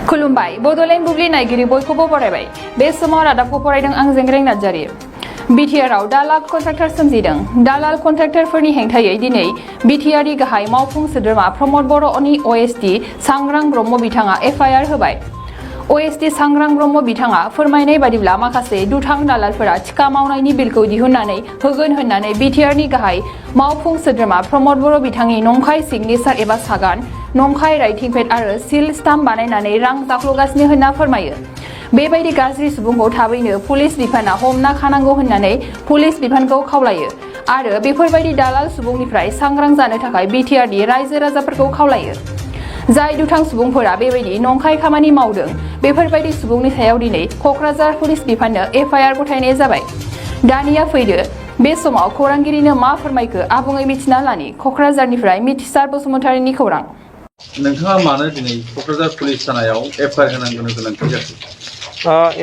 खुलुमबाय बड'लेण्ड बुब्लि नायगिरि बयखौबो बरायबाय। बे समाव रादाबखौ फरायदों आं जेंग्रें नार्जारि। बिटिआरआव दालाल कन्ट्रेक्टर सोमजिदों। दालाल कन्ट्रेक्टरफोरनि हेंथायै दिनै बिटिआरनि गाहाय मावफुं सोद्रोमा प्रमद बर'नि अएसडि सांग्रां ब्रह्म बिथाङा एफआइआर होबाय। अएसडि सांग्रां ब्रह्म बिथाङा फोरमायनाय बादिब्ला माखासे दुथां दालालफोरा थिका मावनायनि बिलखौ दिहुननानै होगोन होननानै बिटिआरनि गाहाय मावफुं सोद्रोमा प्रमद बर' बिथांनि नंखाय सिगनेचार एबा सागान, नंखाय राइटिं पेड आरो सिल स्टाम्प बानायनानै रां जाख्ल'गासिनो होनना फोरमायो। बेबायदि गाज्रि सुबुंखौ थाबैनो पुलिस बिफाना हमना खानांगौ होननानै पुलिस बिफानखौ खावलायो आरो बेफोरबायदि दालाल सुबुंनिफ्राय सांग्रां जानो थाखाय बिटिआरनि रायजो राजाफोरखौ खावलायो। जाय दुथां सुबुंफोरा बेबायदि नंखाय खामानि मावदों बेफोरबायदि सुबुंनि सायाव दिनै क'क्राझार पुलिस बिफाननो एफआइआर गथायनाय जाबाय। दानिया फैदो बे समाव खौरांगिरिनो मा फोरमायखो आबुङै मिथिना लानि। क'क्राझारनिफ्राय मिथिसार बसुमतारिनि खौरां। नोंथाङा मानो दिनै क'क्राझार पुलिस थानायाव एफआइआर होनांगौनि गोनांथि जाखो?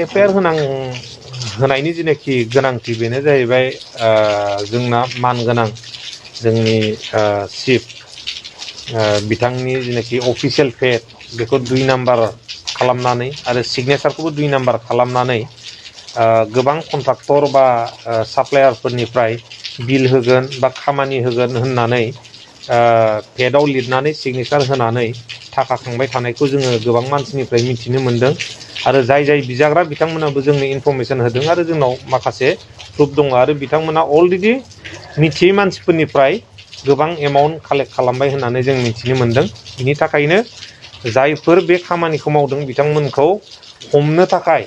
एफआइआर होनायनि जेनाखि गोनांथि बेनो जाहैबाय जोंना मानगोनां जोंनि चिफ बिथांनि जेनाखि अफिसियेल पेड बेखौ 2 नाम्बार खालामनानै आरो सिगनेचारखौबो 2 नाम्बार खालामनानै गोबां कन्ट्राक्टर बा साप्लायारफोरनिफ्राय बिल होगोन बा खामानि होगोन होननानै पेडआव लिरनानै सिगनेचार होनानै थाखा खांबाय थानायखौ जोङो गोबां मानसिनिफ्राय मिथिनो मोन्दों आरो जाय बिजाग्रा बिथांमोनाबो जोंनो इनफरमेसन होदों आरो जोंनाव माखासे प्रुफ दङ आरो बिथांमोना अलरेडि मिथियै मानसिफोरनिफ्राय गोबां एमाउन्ट कालेक्ट खालामबाय होननानै जों मिथिनो मोन्दों। बिनि थाखायनो जायफोर बे खामानिखौ मावदों बिथांमोनखौ हमनो थाखाय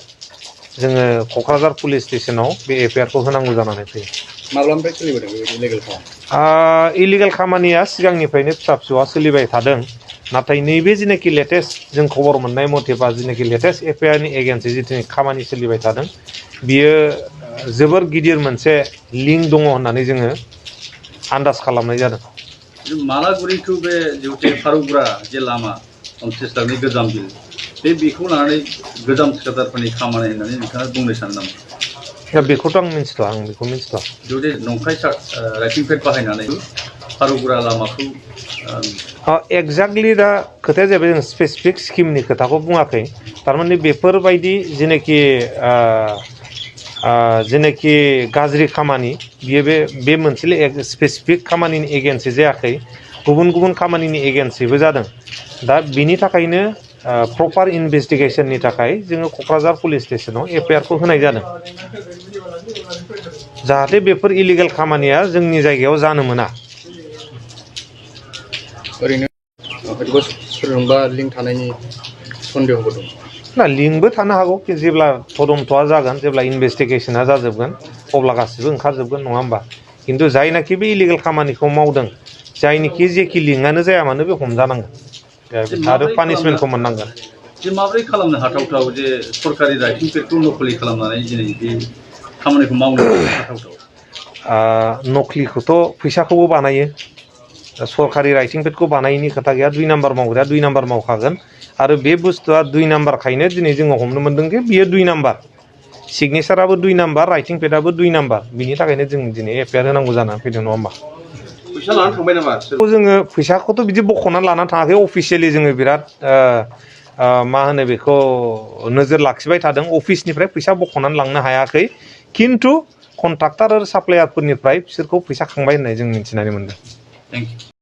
जोङो क'क्राझार पुलिस स्टेसनाव बे एफआइआरखौ होनांगौ जानानै फैयो। माब्लानिफ्राय सोलिबोदों बेबायदि इलिगेल खामानि? इलिगेल खामानिया सिगांनिफ्रायनो फिसा सोलिबाय थादों, नाथाय नैबे जिनाखि लेटेस्ट जों खबर मोननाय मथेबा जिनाखि लेटेस्ट एफआइआरनि एगेन्स्टै जिथुनिखि खामानि सोलिबाय थादों बियो जोबोर गिदिर मोनसे लिंक दङ होननानै जोङो आन्दाज खालामनाय जादों। मालागुरि टु बे जिउथे फारुग्रा जे लामा 29 लाखनि गोजाम बिल बेखौ लानानै गोजाम थिखादारफोरनि खामानि होननानै नोंथाङा बुंनो सानो नामा? दा बेखौथ' आं बेखौ मिन्थिथ'आ। जुदि नंखाय राइटिं पेड बाहायनानै फारुग्रा लामाखौ एक्जाक्टलि दा खोथाया जाहैबाय जों स्पेसिफिक स्किमनि खोथाखौ बुङाखै। थारमाने बेफोरबायदि जेनाखि गाज्रि खामानि बियो बे मोनसेल' स्पेसिफिक खामानिनि एगेन्स्टै जायाखै, गुबुन खामानिनि एगेन्स्टैबो जादों। दा बिनि थाखायनो प्रपार इनभेस्टिगेसननि थाखाय जोङो क'क्राझार पुलिस स्टेसनाव एफआइआरखौ होनाय जादों जाहाथे बेफोर इलिगेल खामानिया जोंनि जायगायाव जानो मोना। ओरैनो सोरजोंबा लिंक थानायनि सन्देहबो दं ना? लिंकबो थानो हागौ। जेब्ला तदन्तआ जागोन, जेब्ला इनभेस्टिगेसना जाजोबगोन अब्ला गासिबो ओंखारजोबगोन, नङा होमबा? खिन्थु जायनाखि बे इलिगेल खामानिखौ मावदों, जायनिखि जेखि लिंकआनो जाया मानो बे हमजानांगोन आरो पानिशमेन्टखौ मोननांगोन। जे माबोरै खालामनो हाथावथाव जे सरकारि राइटिं पेडखौ नकलि खालामनानै दिनै बे खामानिखौ मावनो हाथावथाव? नकलिखौथ' फैसाखौबो बानायो। सरकारि राइटिं पेडखौ बानायिनि खोथा गैया। 2 नाम्बार मावग्राया 2 नाम्बार मावखागोन आरो बे बुस्थुआ 2 नाम्बारखायनो दिनै जोङो हमनो मोन्दों कि बियो 2 नाम्बार, सिगनेचाराबो 2 नाम्बार, राइटिं पेडआबो 2 नाम्बार। बिनि थाखायनो जों दिनै एफआइआर होनांगौ जानानै फैदों, नङा होमबा? फैसा लानानै थांबाय नामा? जोङो फैसाखौथ' बिदि बख'नानै लानानै थाङाखै। अफिसियेलि जोङो बिराद मा होनो बेखौ नोजोर लाखिबाय थादों। अफिसनिफ्राय फैसा बख'नानै लांनो हायाखै, खिन्थु कन्ट्राक्टर आरो साप्लायारफोरनिफ्राय बिसोरखौ फैसा खांबाय होननाय जों मिथिनानै मोन्दों। Thank you.